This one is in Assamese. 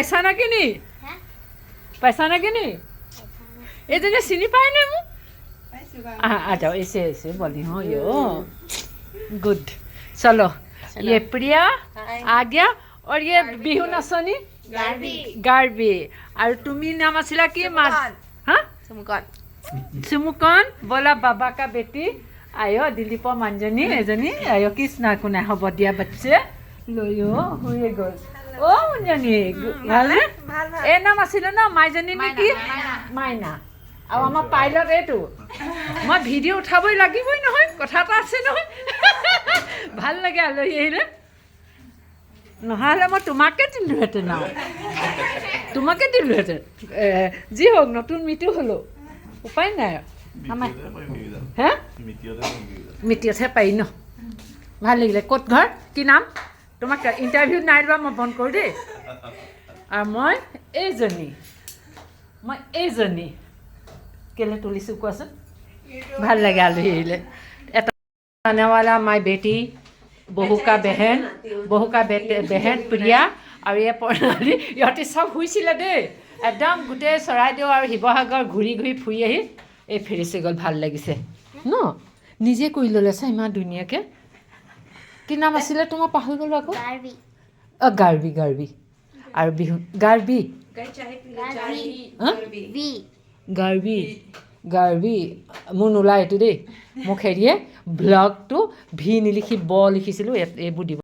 पहचाना कि नहीं? पहचाना कि नहीं? এইজনী চিনি পায় নে মোক? आ आ जाओ, ऐसे ऐसे बोली हूँ यो। गुड, चलो। ये प्रिया आ गया और ये বিহু নাচনী গাৰ্বি। আৰু তুমি নাম আছিলা কি? মাছ হা? চুমুকন। চুমুকন। बोला बाबा का बेटी। আয় দিলীপৰ মানুহজনী এজনী। আয় কৃষ্ণা, একো নাই, হ'ব দিয়া। বাচ্চে লৈ অ' শুয়ে গ'ল। অ' মুনজনী, ভালনে? এই নাম আছিলে ন মাইজনী নেকি? মাইনা। আৰু আমাৰ পাইলট এইটো। মই ভিডিঅ' উঠাবই লাগিবই নহয়, কথা এটা আছে নহয়। ভাল লাগে আলহী আহিলে। নহ'লে মই তোমাকে দিলোহেঁতেন আৰু তোমাকে দিলোহেঁতেন। যি হওক, নতুন মৃত্যু হ'লো, উপায় নাই আৰু আমাৰ। হে, মিতিয়তহে পাৰি ন? ভাল লাগিলে। ক'ত ঘৰ, কি নাম? তোমাক ইণ্টাৰভিউ নাই লোৱা, মই বন্ধ কৰোঁ দেই। আৰু মই এইজনী কেলৈ তুলিছোঁ কোৱাচোন? ভাল লাগে আলহী আহিলে। এটা आने वाला माई बेटी, बहू का बहन, बहू का बेटे, बहन প্ৰিয়া আৰু এই প্ৰণালী। ইহঁতি চব শুইছিলে দেই। একদম গোটেই চৰাইদেউ আৰু শিৱসাগৰ ঘূৰি ঘূৰি ফুৰি আহি এই ফেৰিছে গ'ল। ভাল লাগিছে ন? নিজে কৰি ল'লে চা ইমান ধুনীয়াকৈ। কি নাম আছিলে তোমাৰ? পাহৰি গ'লো আকৌ। অঁ, গাৰ্বি, গাৰ্বি। আৰু বিহু গাৰ্বি। হা? গাৰ্বি, গাৰ্বি। মোৰ নোলায় এইটো দেই। মোক হেৰিয়ে ব্লগটো ভি নিলিখি ব লিখিছিলোঁ। ইয়াত এইবোৰ দিব।